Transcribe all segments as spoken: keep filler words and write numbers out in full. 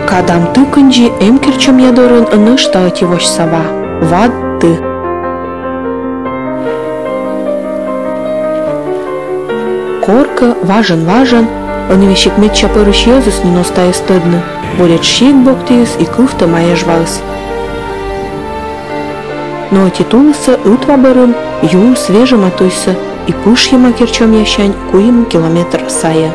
Кадам ты кындзи эм Керчомъя дорын нӧшта ӧти восьса ва — Вад ты. Коркӧ, важӧн-важӧн, ӧні весиг медся пӧрысь йӧзыс нин оз тайӧс тӧдны, буретш сикт-боктіыс и кывтӧма Эжваыс. Но ӧти тулысӧ ытва бӧрын юыс вежӧма туйсӧ и пышйӧма Керчомъясянь куим километр сайӧ.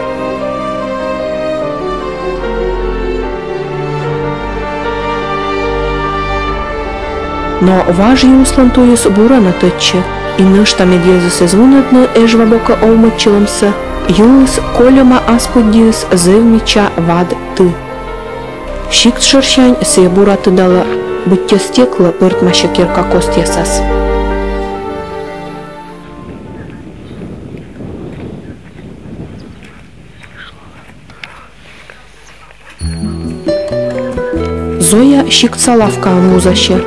Но важ юыслӧн туйыс бура на тӧдчӧ, и нӧшта мед йӧзыс эз вунӧдны Эжва бокӧ овмӧдчылӧмсӧ, юыс кольӧма ас пыддиыс зэв мича Вад ты. Сикт шӧрсянь сійӧ бура тыдалӧ, быттьӧ стеклӧ пӧртмасьӧ керка костъясас. Зоя сиктса лавкаын вузасьӧ.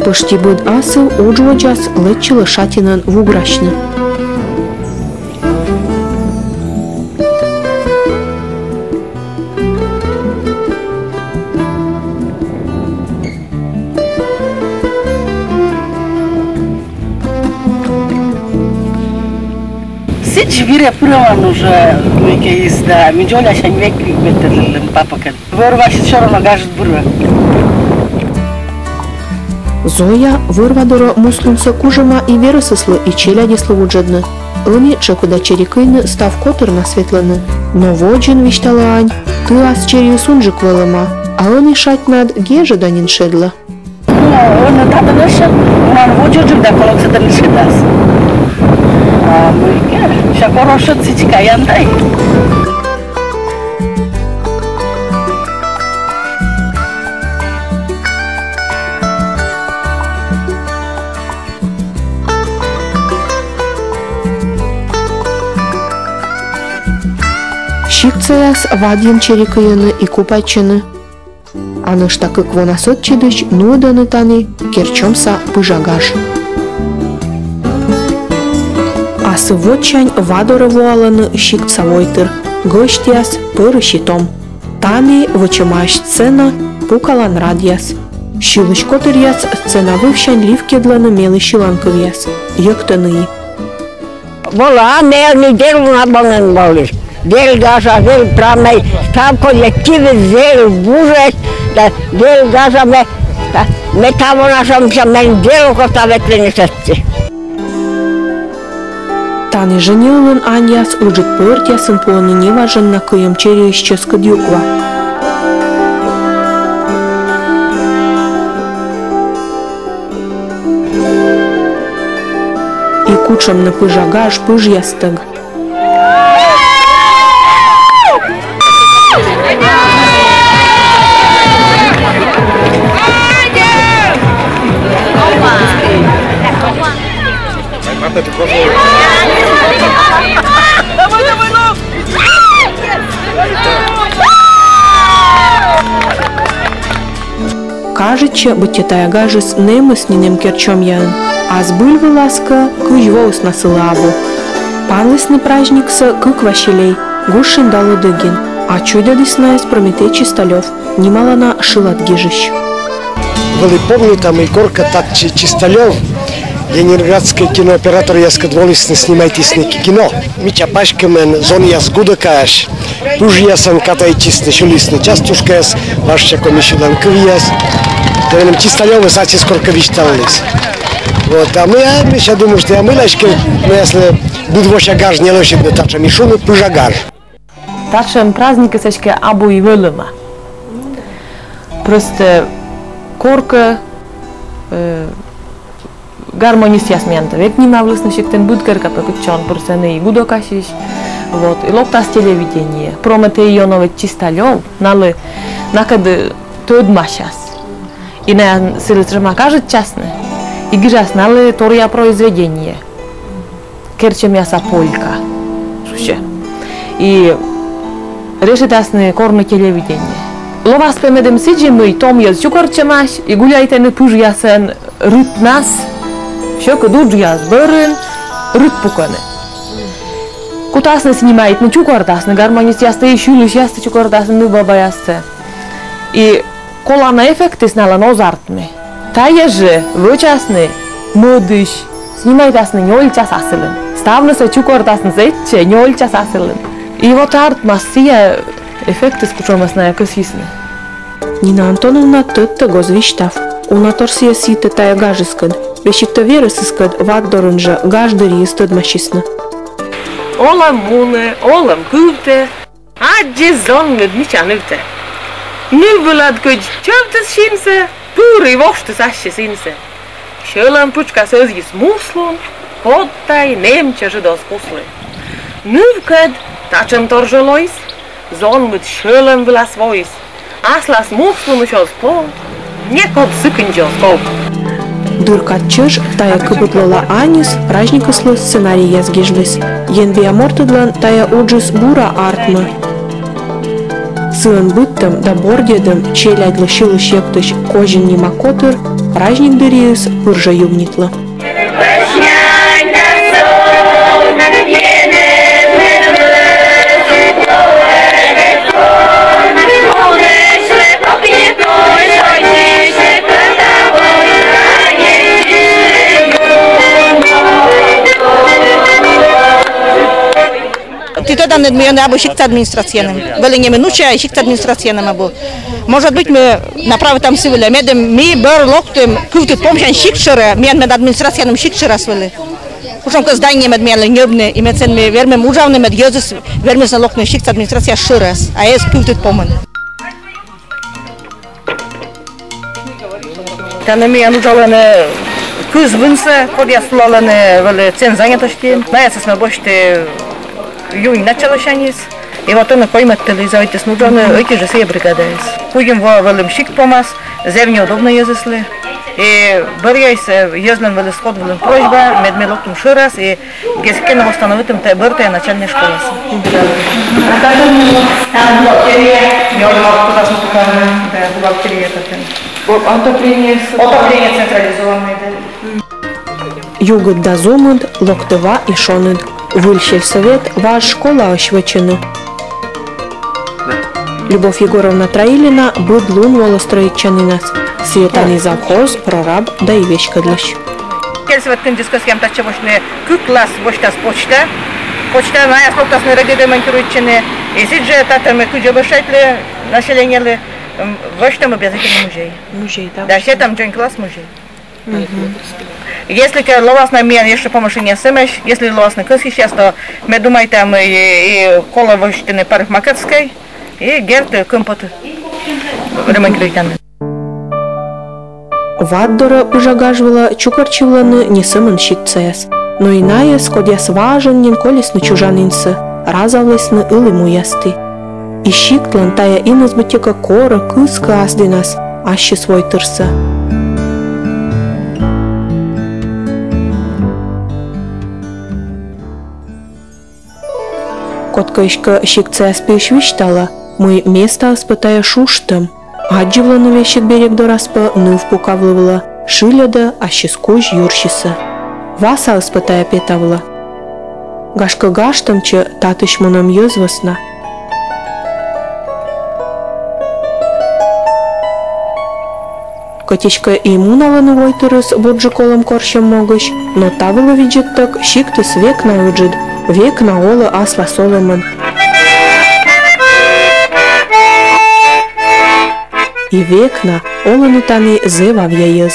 Пӧшти быд асыв удж водзас лэччылӧ шатинӧн вуграсьны. Сідз вирӧ пырӧма уже мыйкӧ из да, ми дзолясянь век ветлӧдлім папӧкӧд. Вӧр-ва сьӧрӧма гажыд бура. Зоя вӧр-ва дорӧ муслунсӧ кужӧма и верӧсыслы, и челядьыслы вуджӧдны. Ӧні тшӧкыда чери кыйны став котырнас ветлӧны. Но водзын, висьталӧ ань, тыас чериыс унджык вӧлӧма, а ӧні шатьнад гежӧда нин шедлӧ. Но ӧні татӧн эз шед, мунан водзджык да, колӧкӧ, сэтӧн шедас. А мыйкӧ, сэсся кор оз шед, сідзкӧ каям тай. Сиктсаяс Вадйын чери кыйӧны и купайтчӧны. А нӧшта кык вонас ӧтчыдысь нуӧдӧны тані Керчомса пыжа гаж. Асыв водзсянь ва дорӧ воалӧны сиктса войтыр, гӧсьтъяс, пӧрысь и том. Тані вӧчӧмаӧсь сцена, пукалан радъяс. Сьылысь котыръяс сцена вывсянь ливкйӧдлӧны мелі сьыланкывъяс, йӧктӧны и. Волӧ, а ме ӧні дерт уна понӧн волі. Зэв гажа, зэв прамӧй, став коллективыс зэв вужӧсь, да зэв гажа ме, да ме таво на шомся, мен зэв окота ветлыны сэтчӧ. Тані жӧ неылын аньяс ыджыд пӧ ӧртъясын пуӧны неважӧн на кыйӧм чериысь чӧскыд юква. И кутшӧм нӧ пыжа гаж пыжъястӧг. Кажитчӧ, быттьӧ тайӧ гажыс нэмыс нин эм Керчомъяын, а збыль вылас кӧ, кызь воыс на сылы абу. Панлісны праздниксӧ кык Василей, Гущин да Лодыгин, а чуйдӧдіс найӧс Прометей Чисталёв, нималана шылад гижысь. Вӧлі помнита, мый коркӧ татчӧ Чисталёв ленинградскӧй кинооператоръяскӧд волісны, снимайтісны кино. Мича паськӧмӧн зонъяс гудӧкаӧсь, пыжъясӧн катайтчисны, сьылісны частушкаяс, важ коми сьыланкывъяс. Та меным Чисталёвыс ачыс коркӧ висьталіс. Вот, а мый, а мый, ся думышті, а мыйла эськӧ мияслы быд вося гаж не лӧсьӧдны, татшӧм и шуны пыжа гаж. Татшӧм праздникыс эськӧ абу и вӧлӧма. Просто коркӧ, э, гармонистъяс миян век нимавлісны сиктын, быд керка пӧ кытчӧ он пыр, сэні и гудӧкасьысь. Вот, и локтас телевидение. Прометей Ионович Чисталёв, налы, накӧд тӧдмасяс. И найӧ сылы сэтшӧма кажитчасны, и гижас налы торъя произведение. Керчомъяса полька шусьӧ. И решитасны корны телевидение. Лоас пӧ, медым сідзи, мый том йӧз чукӧртчӧмаӧсь и гуляйтӧны пыжъясӧн рытнас, сьӧкыд уджъяс бӧрын рыт пукӧны. Кутасны снимайтны, чукӧртасны гармонистъястӧ и сьылысьястӧ чукӧртасны, нывбабаястӧ. И колана эффектыс налӧн оз артмы. Тайӧ жӧ вӧчасны мӧдысь, снимайтасны нёль час асылын. Ставнысӧ чукӧртасны сэтчӧ нёль час асылын. И вот артмас сійӧ эффектыс, кутшӧмӧс найӧ кӧсйисны. Нина Антоновна тӧдтӧг оз висьтав. Уна тор сійӧс йитӧ тайӧ гажыскӧд. Весиг тайӧ верӧсыскӧд Ваддорын жӧ гаж дырйиыс тӧдмасисны. Олӧм мунӧ, олӧм кывтӧ, аддзис зонмыд мича нывтӧ. Ныв вылад кыдз чӧвтіс синсӧ, пыр и воштіс ассьыс инсӧ. Сьӧлӧм пытшкас ӧзйис муслун, код тай нэм чӧжыд оз куслы. Нывкӧд татшӧмтор жӧ лоис, зонмыд сьӧлӧм вылас воис. Аслас муслунысь оз пов, некод сы кындзи оз ков. Дыр кад чӧж тайӧ кыпыдлӧла аньыс праздникыслы сценарийяс гижліс. Енбиа мортыдлӧн тайӧ уджыс бура артмӧ. Сыӧн быдтӧм да бордйӧдӧм челядьлы сьылысь-йӧктысь Козин нима котыр праздник дырйиыс пыр жӧ югнитлӧ. Ті тӧданныд, миян абу сиктса администрацияным. Вӧлі неминучая, сиктса администрацияным абу. Может быть, ми направитам сы вылӧ, медым ми бӧр локтім кывтыд помсянь сикт шӧрӧ, миян мед администрацияным сикт шӧрас вӧлі. Кутшӧмкӧ здание мед миянлы ньӧбны, и мед сэн ми вермим уджавны, мед йӧзыс вермисны локны сиктса администрация шӧрас, а эз кывтыд помын. Тані миян уджалӧны кызвынсӧ, кодъяс сулалӧны вӧлі цензанятостьын. Найӧс ме босьті юнь началӧсяньыс. И вот ӧні коймӧд тӧлыс заводитісны уджавны ӧти жӧ сійӧ бригадаыс. Куим во вӧлім сикт помас, зэв неудобно йӧзыслы. И бӧръяыс йӧзлӧн вӧлі сход вылын просьба, мед ми локтім шӧрас, и кӧскӧ нӧ восстановитім тайӧ, бӧр тайӧ начальнӧй школасӧ. А как там бухгалтерия? Я уже куда смотрю, да, бухгалтерия такая. Отопление. Отопление централизованное, да. Югыд да зумыд, локтӧ ва и шоныд. Выль сельсӧвет важ школаысь вӧчӧны. Любовь Егоровна Троилина быд лун волӧ стрӧитчанінас. Сійӧ тані завхоз, прораб да и веськӧдлысь. Сельсӧвет кындзи кӧсъям татчӧ босьтны кык класс, босьтас почта. Почта, наяс локтасны регыд ремонтируйтчыны. И сідзжӧ татӧн ми кыдз обещайтлі населениелы, м, босьтам обязательно музей. Музей, да. Да, сетам дзонь класс музей. Мгм. Если кӧ лоасны миян ещӧ помощникъяс эмӧсь, если лоасны кӧсйысьяс, то ми думайтам и, и колӧ восьтыны парикмахерскӧй, и дерт кӧмпот ремонтируйтан. Ваддорӧ пыжа гаж вылӧ чукӧртчывлӧны не сӧмын сиктсаяс, но и найӧс, кодъяс важӧн нин колисны чужан инсӧ, разавлісны ылі муясті. И сиктлӧн тайӧ иныс быттьӧкӧ корӧ, кыскӧ ас дінас ассьыс войтырсӧ. Кодкӧ эськӧ сиктсаяс пиысь висьталӧ, мый местаыс пӧ тайӧ шуштӧм. Аддзывлӧны весиг берег дорас пӧ ныв пукавлывлӧ, шыльӧдӧ ассьыс кузь юрсисӧ. Васаыс пӧ тайӧ петавлӧ. Гашкӧ, гажтӧмтчӧ татысь мунӧм йӧз вӧсна. Кӧть эськӧ и муналӧны войтырыс бурджык олӧм корсьӧм могысь, но та вылӧ видзӧдтӧг сиктыс век на ыджыд, век на олӧ аслас олӧмӧн. И век на олӧны тані зэв авъя йӧз.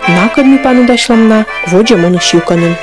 Накӧд ми паныдасьлам на водзӧ мунысь юкӧнын.